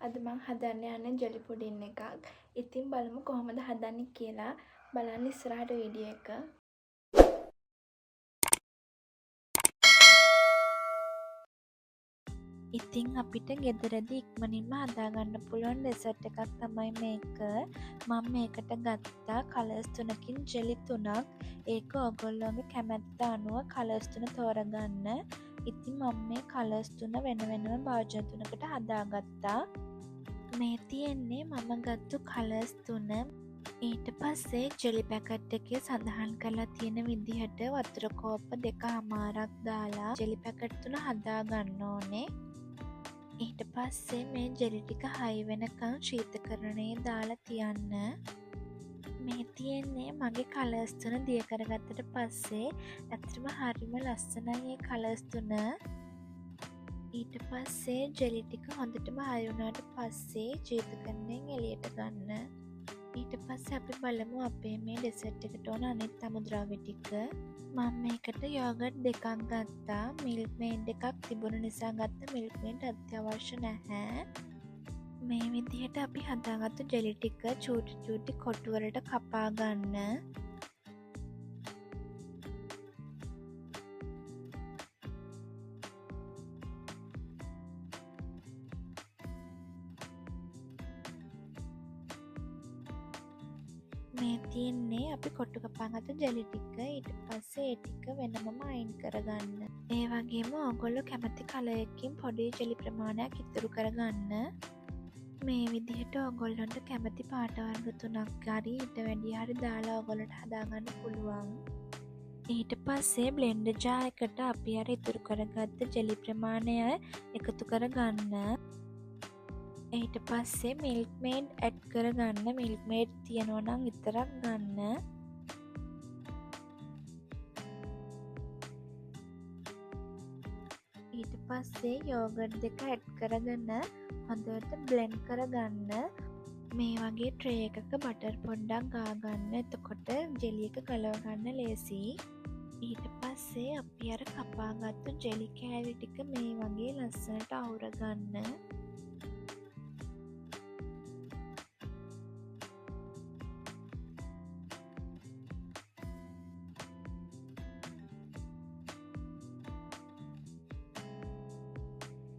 අද මං හදන්න යන්නේ ජෙලි පුඩින් එකක්. ඉතින් බලමු කොහොමද හදන්නේ කියලා. බලන්න ඉස්සරහට වීඩියෝ එක. ඉතින් අපිට ගෙදරදී ඉක්මනින්ම හදාගන්න පුළුවන් ඩෙසර්ට් එකක් තමයි මේක. මම මේකට ගත්තා කලර්ස් තුනකින් ජෙලි තුනක්. ඒක ඔයගොල්ලෝගේ කැමැත්ත අනුව කලර්ස් තුන තෝරගන්න. ඉතින් මම මේ කලර්ස් තුන වෙන වෙනම භාජන තුනකට හදාගත්තා. මේ තියෙන්නේ මම ගත්තු කලර්ස් තුන. ඊට පස්සේ ජෙලි පැකට් එකේ සඳහන් කරලා තියෙන විදිහට වතුර කෝප්ප 2.5ක් දාලා ජෙලි පැකට් තුන හදාගන්න ඕනේ. ඊට පස්සේ මේ ජෙලි ටික හයි වෙනකන් ශීතකරණයේ දාලා තියන්න. මේ තියෙන්නේ මගේ කලර්ස් තුන දිය කරගත්තට පස්සේ ඇත්තටම හරිම ලස්සනයි මේ කලර්ස් තුන. ඊට පස්සේ ජෙලි ටික හොඳටම හයි වුණාට පස්සේ ශීතකරණයෙන් එළියට ගන්න. ඊට පස්සේ අපි බලමු අපේ මේ ඩෙසර්ට් එකට ඕන අනිත් අමුද්‍රව්‍ය ටික. මම මේකට යෝගට් දෙකක් ගත්තා. මිල්ක් මේඩ් එකක් තිබුණ නිසා ගත්ත මිල්ක් මේඩ් අත්‍යවශ්‍ය නැහැ. මේ විදිහට අපි හදාගත්තු ජෙලි ටික චූටි චූටි කොටු වලට කපා ගන්න. මේ තියෙන්නේ අපි කොටු කපාගත්තු ජෙලි ටික. ඊට පස්සේ ඒ ටික වෙනමම අයින් කරගන්න. ඒ වගේම ඔයගොල්ලෝ කැමති කලර් එකකින් පොඩි ජෙලි ප්‍රමාණයක් ඉතුරු කරගන්න. මේ විදිහට ඔයගොල්ලන්ට කැමති පාට වර්ග තුනක් හරි ඊට වැඩිය හරි දාලා ඔයගොල්ලන්ට හදාගන්න පුළුවන්. ඊට පස්සේ බ්ලෙන්ඩර් ජාර් එකට අපි අර ඉතුරු කරගත්ත ජෙලි ප්‍රමාණය එකතු කරගන්න. ඊට පස්සේ මිල්ක් මේඩ් ඇඩ් කරගන්න. මිල්ක් මේඩ් තියෙනවා නම් විතරක් ගන්න. ඊට පස්සේ යෝගට් දෙක ඇඩ් කරගෙන හොඳට බ්ලෙන්ඩ් කරගන්න. මේ වගේ ට්‍රේ එකක බටර් පොඩ්ඩක් ගාගන්න. එතකොට ජෙලි එක ගලව ගන්න ලේසියි. ඊට පස්සේ අපි අර කපාගත්තු ජෙලි කෑලි ටික මේ වගේ ලස්සනට අවුරගන්න.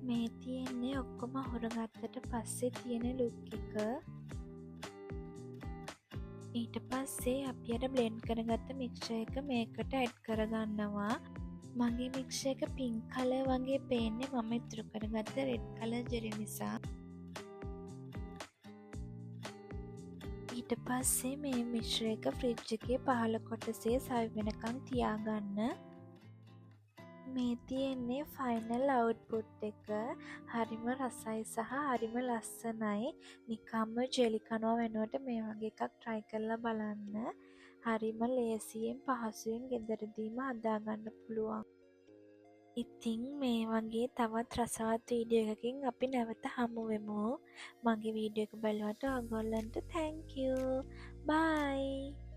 මේ තියෙන්නේ ඔක්කොම අහුරගත්තට පස්සේ තියෙන ලුක් එක. ඊට පස්සේ අපි අර බ්ලෙන්ඩ් කරගත්ත මික්ස්චර් එක මේකට ඇඩ් කරගන්නවා. මගේ මික්ස්චර් එක පින්ක් කලර් වගේ පේන්නේ මම ඉතුරු කරගත්ත රෙඩ් කලර් ජෙලි නිසා. ඊට පස්සේ මේ මිශ්‍ර එක ෆ්‍රිජ් එකේ පහළ කොටසේ සවි වෙනකන් තියාගන්න. මේ තියෙන්නේ ෆයිනල් අවුට්පුට් එක. හරිම රසයි සහ හරිම ලස්සනයි. නිකම්ම ජෙලි කනවා වෙනුවට මේ වගේ එකක් try කරලා බලන්න. හරිම ලේසියෙන් පහසුවෙන් ගෙදරදීම හදාගන්න පුළුවන්. ඉතින් මේ වගේ තවත් රසවත් වීඩියෝ එකකින් අපි නැවත හමු වෙමු. මගේ වීඩියෝ එක බැලුවට ඔයගොල්ලන්ට thank you. Bye.